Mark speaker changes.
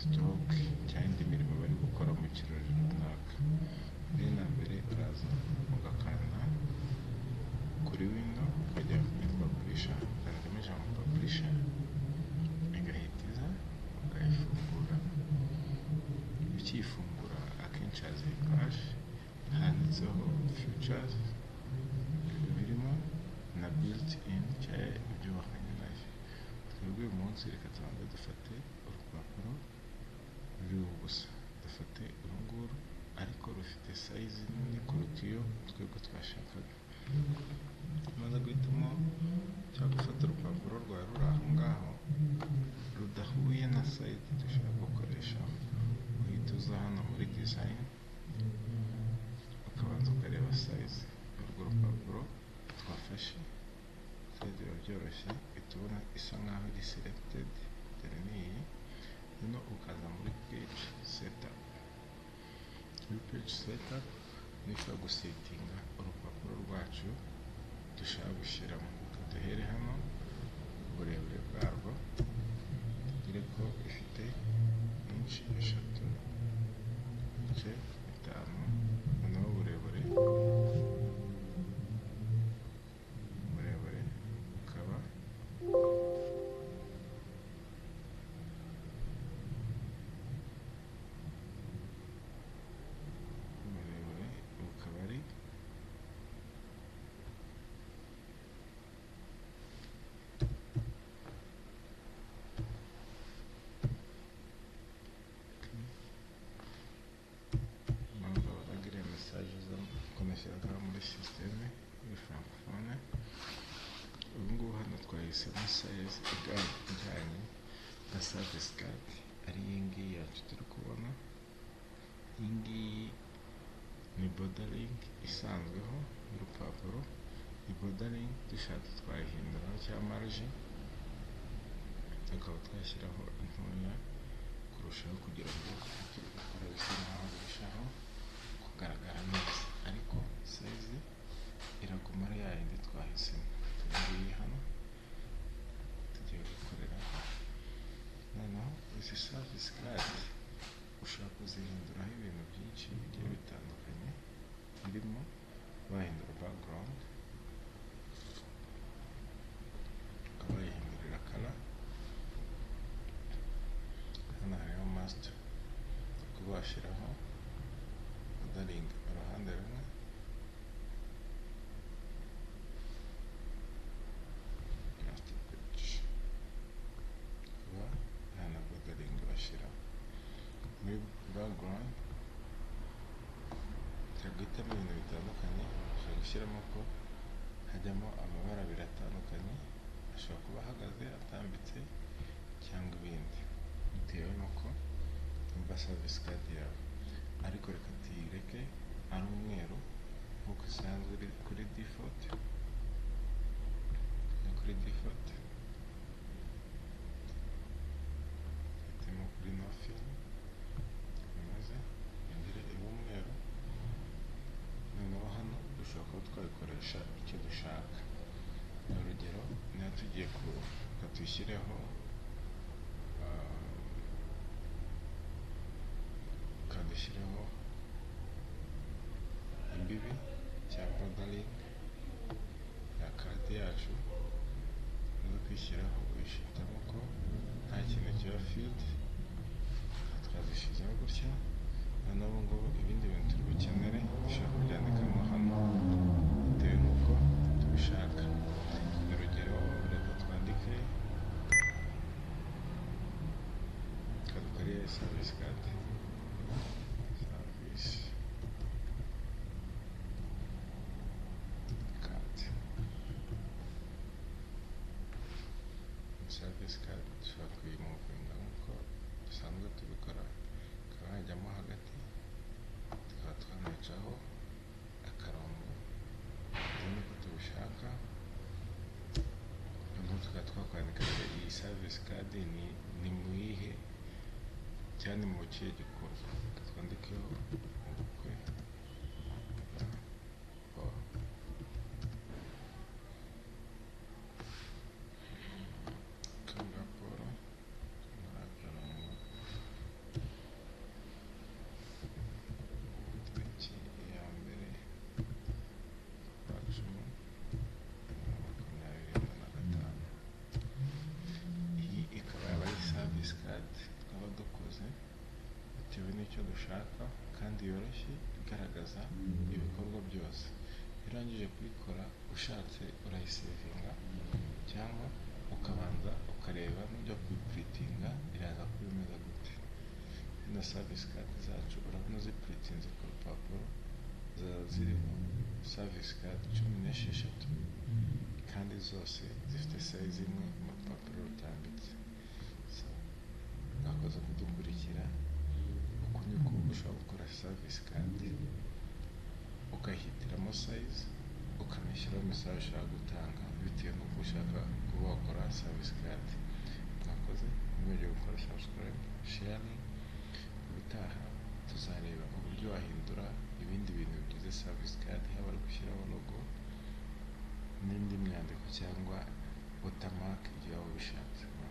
Speaker 1: stroke cyangwa indi mirimo bari gukora mu kirori runaka. Mbere na mbere uraza ugakanda kuri window, ukajya muri publisher, ukandikamo ijambo publisher, igahita iza ukayifungura. Ukiyifungura akenshi haza iyi page handitseho features birimo na built in cyangwa ibyubakanye nayo. Twebwe uyu munsi reka tubanze dufate urupapuro ruriho ubusa, dufate uru nguru ariko rufite size nini kuruta iyo twebwe twashakaga. Umaze guhitamo cyangwa gufata urupapuro rwawe ruri aho ngaho rudahuye na size dushaka gukoresha, uhita uza hano muri design ukabanza ukareba size y'urwo rupapuro twafashe. Size biba byoroshye, uhita ubona isa nkaho iri selected, dore ni iyi. Noneho ukaza muri page setup. Muri page setup niho ushobora gusetinga urupapuro rwacu dushaka gushyiramo. Duhere hano uburebure bwarwo, tugire ko ifite inci 3.5, noneho uburebure bukaba ari impamvu babaga iriya message zo konashyiraga muri système muri francophone. Ubu ngubu hano twahisemo size ijyanye na service card, ari iyi ngiyi yacu turi kubona. Iyi ngiyi ni bordering isanzweho y'urupapuro. Ni bordering dushatse twayihinduraho cyangwa marge, tukaba twashyiraho intoya kurushaho kugira ngo ibyo gukora bisa nkaho birushaho kugaragara neza, ariko size iraguma ari yayindi twahisemo. Ngiyi hano tugiye gukorera. Noneho izi service card ushobora kuzihinduraho ibintu byinshi bigiye bitandukanye, birimo wahindura background, ukaba wayihindurira color. Hano hariho master, kuba washyiraho bordering uruhande rumwe, master page, kuba nta na bordering bashyiraho. Muri background ushobora guhitamo ibintu bitandukanye, ushobora gushyiramo ko hajyamo amabara abiri atandukanye, ashobora kuba ahagaze, atambitse cyangwa ibindi bitewe n'uko wumva service card yawe. Ariko reka tuyireke ari umweru nk'uko isanzwe iri kuri default. Ni kuri default hitemo kuri no fill, maze yongere ibe umweru. Noneho hano dushobora kuba twabikoresha icyo dushaka. Urugero niba tugiye reka tuyishyireho dushyireho imbibi cya bordering ya card yacu. No kwishyiraho uyishitamo ko nta kintu kiba field, twazishyizeho gutya. Noneho ubu ngubu ibindi bintu turi bukenere dushobora kubyandikamo hano bitewe n'uko tubishaka. Urugero reka twandike, reka dukore service card, service card, service card dushobora kuyimuvinga nk'uko dusanzwe tubikora, ikaba yajyamo hagati, tukaba twanayicaho akarongo bitewe n'uko tubishaka. Noneho tukaba twakwandika iyi service card ni mu yihe cyangwa ni mu kihe gikorwa. Twandikeho ubukwe bwa Paul, akarongo bitewe n'icyo dushaka kandi yoroshye, igaragaza ibikorwa byose. Iyo urangije kuyikora, ushatse urayisavinga cyangwa ukabanza ukareba nujya kuyiprintinga iraza kuba imeze gute. Zino service card zacu urabona ziprintinze ku rupapuro, zaba ziriho service card 16 kandi zose zifite size imwe mu rupapuro rutambitse. So, mwakoze kudukurikira. Uku niko ushobora gukora service card, ukayihitiramo size, ukanashyiraho message ushaka gutanga bitewe n'uko ushaka kuba wakora service card. Mwakoze, ntimwibagirwe gukora subscribe, sharing. Ubutaha tuzareba uburyo wahindura ibindi bintu bigize service card, haba ari gushyiraho logo n'indi myandiko cyangwa watermark igihe waba ubishatse. Murakoze.